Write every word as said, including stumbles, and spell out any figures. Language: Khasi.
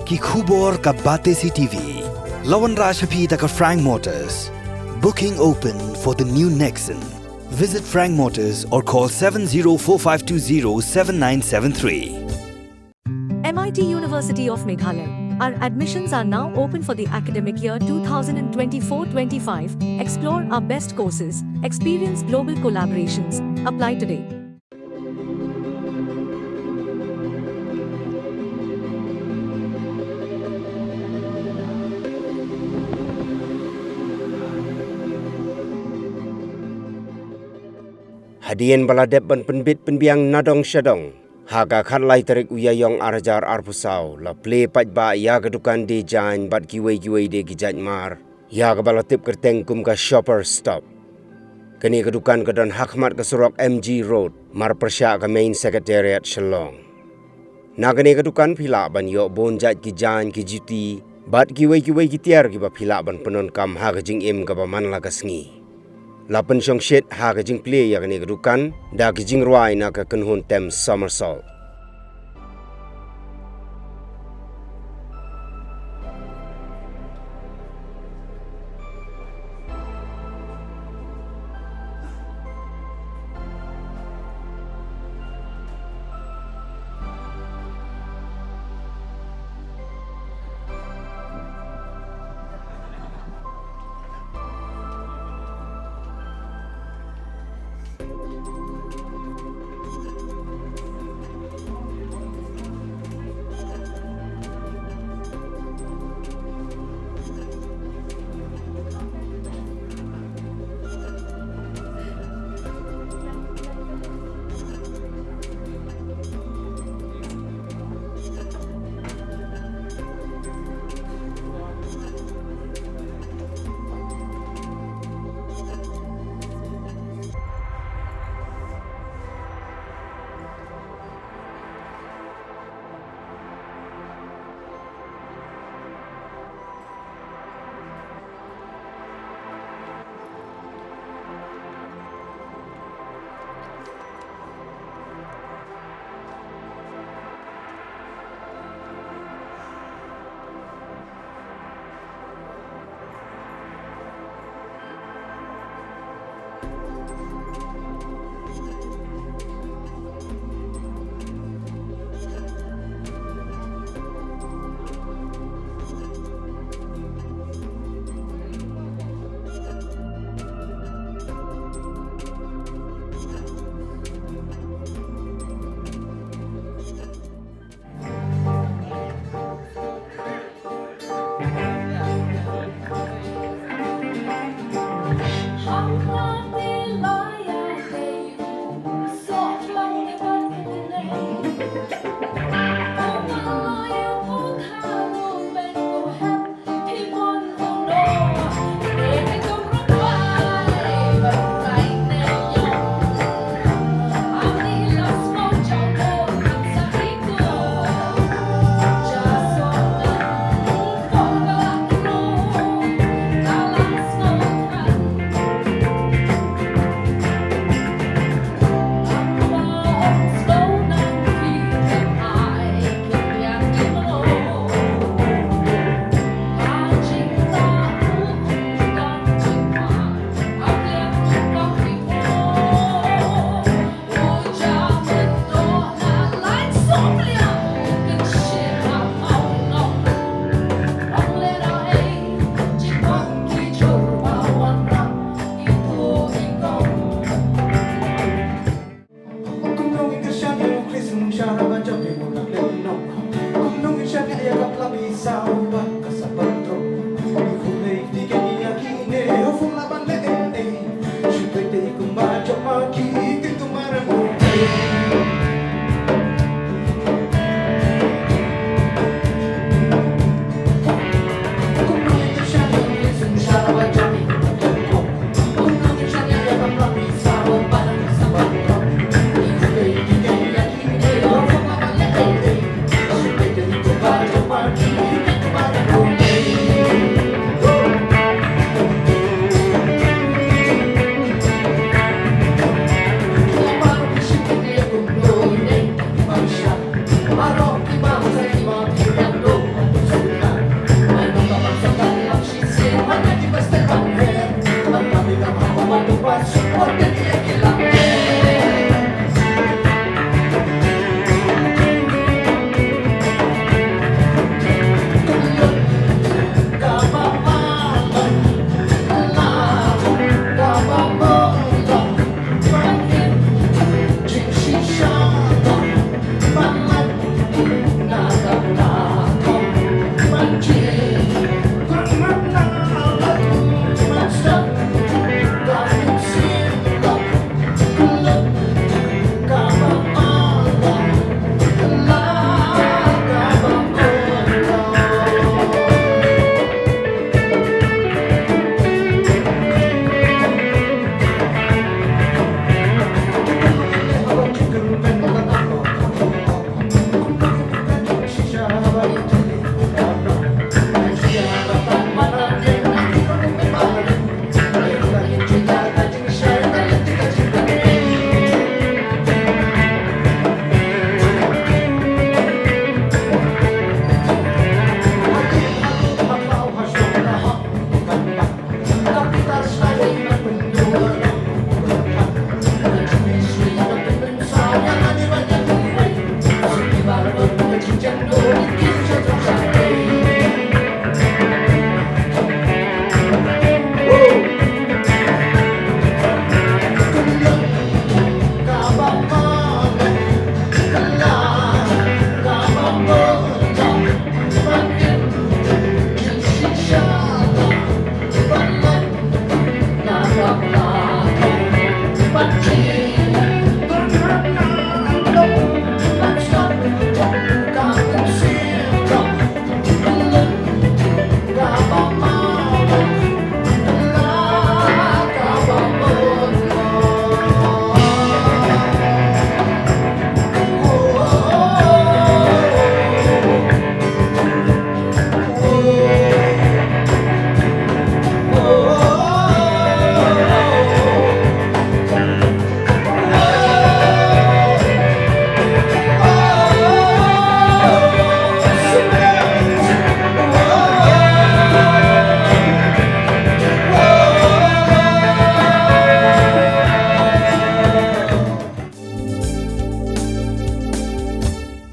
Ki khubor ka Batesi T V. La wanrah sha phi da ka Frank Motors. Booking open for the new Nexon. Visit Frank Motors or call seven zero four five two zero seven nine seven three. M I T University of Meghalaya. Our admissions are now open for the academic year twenty twenty-four twenty-five. Explore our best courses, experience global collaborations. Apply today. Hadien ba la dep ban pynbit pynbiang nadong shadong, ha ka khatlai tarik u Ïaïong arhajar arphew saw, la plie paidbah ïa ka dukan Die Jain bad kiwei kiwei de ki jait mar, ïa kaba la tip kyrteng kum ka Shopper Stop. Kane ka dukan ka don hakhmat ka surok M G Road, marpyrshah ka Main Secretariat Shillong. Na kane ka dukan phi lah ban ïoh bun jait ki jaiñ, ki juti bad kiwei kiwei ki tiar kiba phi lah ban pyndonkam ha ka jingim kaba man la ka sngi. La pynshongshit ha ka jingplie ïa kane ka dukan da ki jingrwai na ka kynhun tem Somersault.